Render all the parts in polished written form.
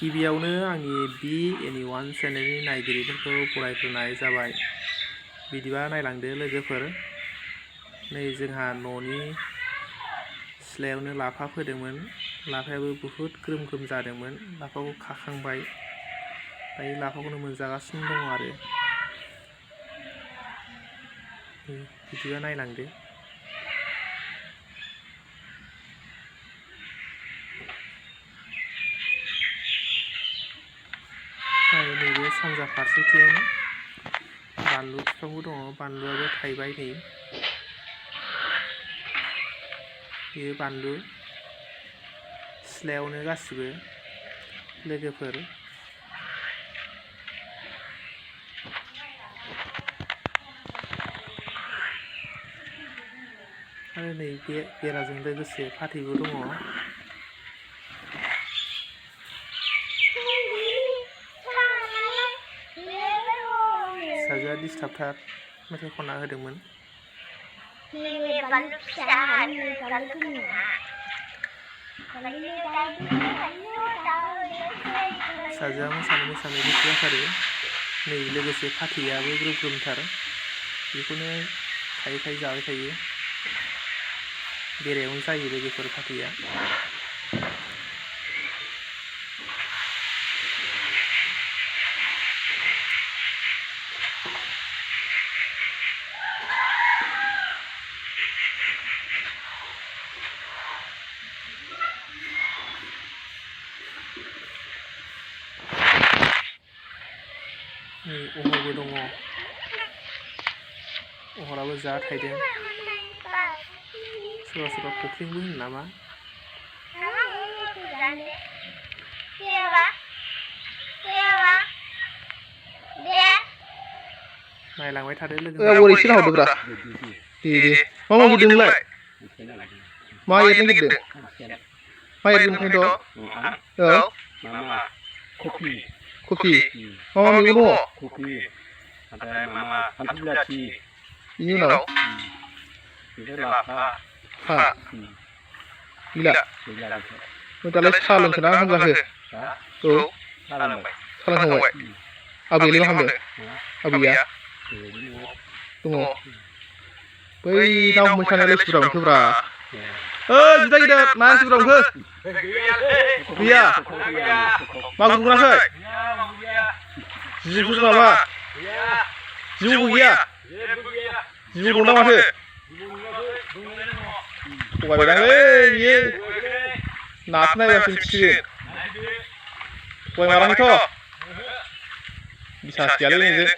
गिबियावनो आंनि BNE1 चेनेलनि नायगिरिफोरखौ बरायग्रोनाय जाबाय। बिदिबा नायलांदो लोगोफोर, नै जोंहा न'नि सिथ्लायावनो लाफा फोदोंमोन। लाफायाबो बुहुद ग्रोम ग्रोम जादोंमोन। लाफाखौ खाखांबाय, दायो लाफाखौनो मोनजागासिनो दङ आरो। बिदिबा नायलांदो। नैबे सानजा फारसेथिं बानलु बिफांबो दङ। बानलुआबो थाइबाय नै। बेयो बानलु सिथ्लायावनो गासिबो लोगोफोर। आरो नै बे बेराजों लोगोसे फाथैबो दङ। फिसाजोआ डिस्टार्बथार, मेथाइ खनना होदोंमोन। फिसाजोआ मोसानो गोसो जाथारो। नै लोगोसे फाथैयाबो ग्रोम ग्रोमथार, बेखौनो खायै खायै जाबाय थायो। बेरायावनो जायो लोगोफोर फाथैया। नै अहरबो दङ। अहराबो जा थाइदों। सोरबा सोरबा खख्लिंबो होनो नामा? नायलांबाय थादो लोगोफोर। मा गिदिंलाय? मा एरनो गिदिं? मा एरगोन खायद'? कफि। कफि। मा मैगं दङ? कफि। ओमफ्राय फान्थाव बिलाथि। बिनि उनाव? लाफा। गैला? दालाय साहा लोंखोना ओंखाम जाखो? औ। साहा लोंखांबाय? आबैयालाय मा खालामदों? आबैया? दङ। बै ना हमबाय थानायालाय सोरबुरा मोनखोब्रा? बिदा गिदिर ना सोरबुरा मोनखो? गैया। मागुर मोनाखै? जिबौफोर नामा? जिबौबो गैया? जिबौ दंना माथो? थगायबायदांलै बियो। नाखौ नायबासो मिथिसिगोन। थगायमाराखैथ'? बिसास गैयालै नोंजों।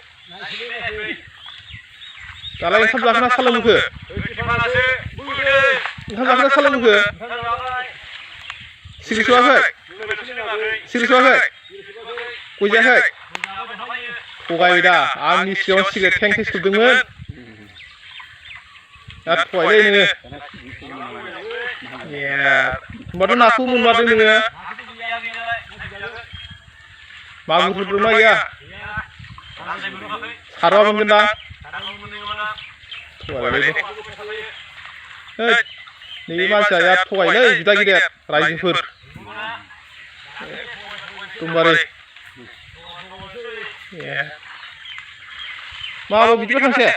दालाय ओंखाम जाखोना सा लोंबोखो? ओंखाम जाखोना सा लोंबोखो? सिगारेट सोआखै? सिगारेट सोआखै? गय जायाखै? थगायबाय दा, आंनि सिगाङाव सिगारेट थें थें सोबदोंमोन। दा थगायलै नोङो। होनबाथ' नाखौ मोनमारदों नोङो? मागुरफोर दंना गैया? सारबा मोनगोनदां? थगायबायलै। नैबे मानसिया बिराद थगायोलै बिदा गिदिर रायजोफोर। एकदमबारे। माबा बिदिबा थांसै?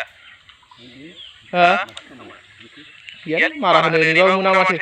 गैया मारा होनो लिंबाबो मोना माथो।